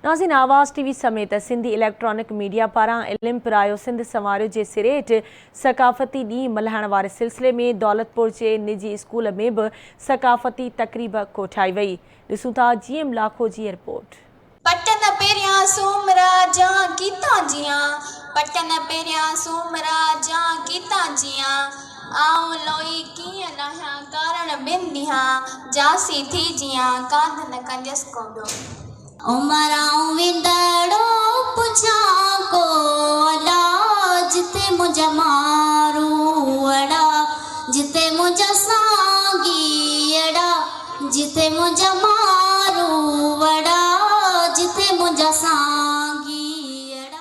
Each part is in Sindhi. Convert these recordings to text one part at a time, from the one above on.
ناظرين آواز ٽي وي سميت سنڌي اليڪٽرانڪ ميڊيا پاران علم پرايو سنڌ سنواريو جي سري هيٺ ثقافتي ڏينهن ملهائڻ واري سلسلي ۾ دولتپور جي نجي اسڪول ۾ به ثقافتي تقريب ڪوٺائي وئي ڏسون ٿا جي ايم لاکو جي رپورٽ. پٽ نه پهريان سومرا جان ڪيتان جيان پٽ نه پهريان سومرا جان ڪيتان جيان آئون لوئي ڪيئن لاهيان ڪارڻ ٻن ڏينهان جاسين ٿي جيان ڪانڌ نه ڪنديس ڪو ٻيو. عمر آئون ويندڙو پڇان ڪو الا جتي منهنجا ماروئڙا جتي منهنجا سانگيئڙا جتي منهنجا ماروئڙا جتي منهنجا سانگيئڙا.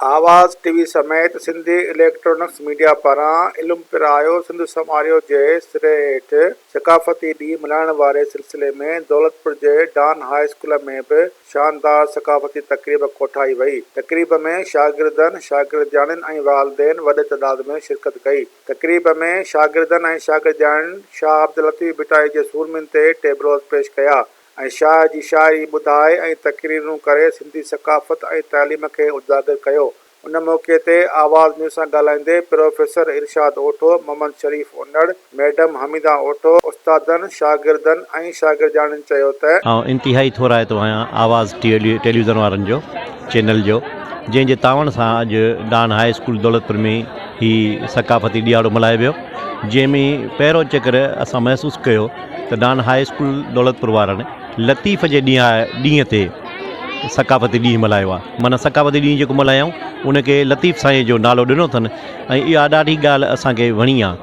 آواز ٽي وي سميت سنڌي اليڪٽرانڪس ميڊيا پاران علم پرايو سنڌ سنواريو جي سري هيٺ ثقافتي ڏينهن ملهائڻ واري سلسلي ۾ دولتپور جي ڊان هاء اسڪول ۾ به شاندار ثقافتي تقريب ڪوٺائي وئي. تقريب ۾ شاگردن، شاگردياڻين ۽ والدين وڏي تعداد ۾ شرڪت ڪئي. تقريب ۾ شاگردن ۽ شاگردياڻين شاهه عبداللطيف ڀٽائي جي سورمين تي ٽيبلوز پيش ڪيا. ۽ شاهه جي شاعري ٻڌائي ۽ تقريرون ڪري سنڌي ثقافت ۽ تعليم کي اجاگر ڪيو. ان موقعي تي آواز نيوز سان ڳالهائيندي پروفيسر ارشاد اوٺو، محمد شريف انڙ، ميڊم حميده اوٺو، استادن، شاگردن ۽ شاگردياڻين چيو ته. آئون انتهائي ٿورائتو آهيان آواز ٽيليوزن وارن جو چينل جو جنهن جي تعاون سان اڄ ڊان هاء اسڪول دولتپور ۾ هي ثقافتي ڏيهاڙو ملهايو ويو جنهن ۾ پهريون چڪر اسان محسوس ڪيو ته ڊان هاء اسڪول دولتپور وارن لطيف جي ڏينهن ڏينهن تي ثقافتي ڏينهن ملهايو آهي معنيٰ ثقافتي ڏينهن جيڪو ملهايائون ان کي لطيف سائين جو نالو ڏنو اٿن ۽ اها ڏاڍي ڳالهه اسان کي وڻي آهي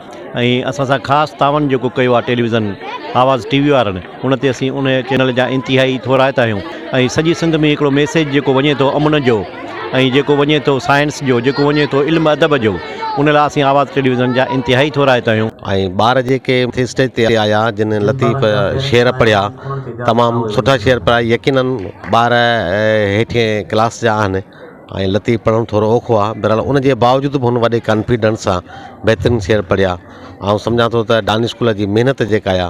۽ اسان سان خاص تعاون جيڪو ڪيو آهي ٽيليوزن آواز ٽي وي وارن ان تي اسين ان چينل جا انتهائي ٿورائتا آهيون ۽ سڄي سنڌ ۾ هڪڙو ميسيج جيڪو وڃي ٿو امن جو ۽ جيڪو وڃي ٿو سائنس جو جيڪو وڃي ٿو علم ادب جو ان لاء اسين آواز ٽيليوزن جا انتهائي ٿورائتا آهيون. ۽ ٻار جيڪي مٿي اسٽيج تي آيا جن لطيف شعر پڙهيا تمام سٺا شعر پڙهيا يقينن ٻار هيٺين ڪلاس جا آهن ۽ لطيف پڙهڻ ٿورو اوکو آهي بهرحال ان جي باوجود به هن وڏي ڪانفيڊنس سان بهترين شعر پڙهيا آئون سمجهان ٿو ته ڊان اسڪول جي محنت جيڪا آهي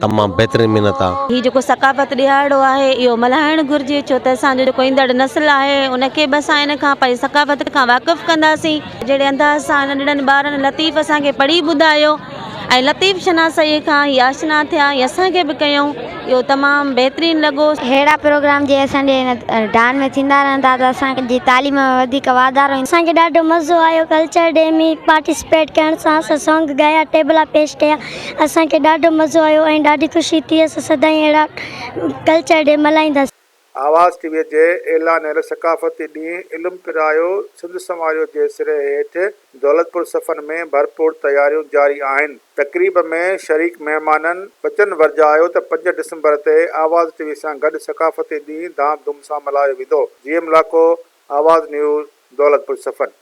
تمام بهترين محنت آهي. هي جيڪو ثقافت ڏهاڙو آهي اهو ملهائڻ گهرجي ڇو ته اسان جو جيڪو ايندڙ نسل آهي ان کي به اسان ان کان پنهنجي ثقافت کان واقف ڪنداسين جهڙي انداز سان ننڍڙن ٻارن لطيف اسان کي پڙهي ٻڌايو ۽ لطيف شناسائي کان هي آشنا ٿيا ۽ اسان کي به ڪيائون اهو تمام بهترين لڳو. ههڙا پروگرام جي اسان جي هن ڊان ۾ ٿيندا رهن ٿا ته اسان جي تعليم ۾ وڌيڪ واڌارو ايندو. اسان کي ڏاڍو مزو آيو ڪلچر ڊي ۾ پارٽيسپيٽ ڪرڻ سان اسان سانگ ڳايا ٽيبلا پيش ڪيا اسان کي ڏاڍو مزو آيو ۽ ڏاڍي خوشي ٿي اسان سدائين اهڙا ڪلچر ڊي ملهائينداسين. آواز ٽي وي جي اعلانيل ثقافتي ڏينهن علم پرايو سنڌ سنواريو جي سري هيٺ دولتپور صفن ۾ ڀرپور تياريون جاري آهن. تقريب ۾ شريڪ مهمانن وچن ورجايو ته پنج ڊسمبر تي آواز ٽي وي سان گڏ ثقافتي ڏينهن ڌام ڌوم سان ملهايو ويندو. جي ايم لاکو، آواز نيوز، دولتپور صفن.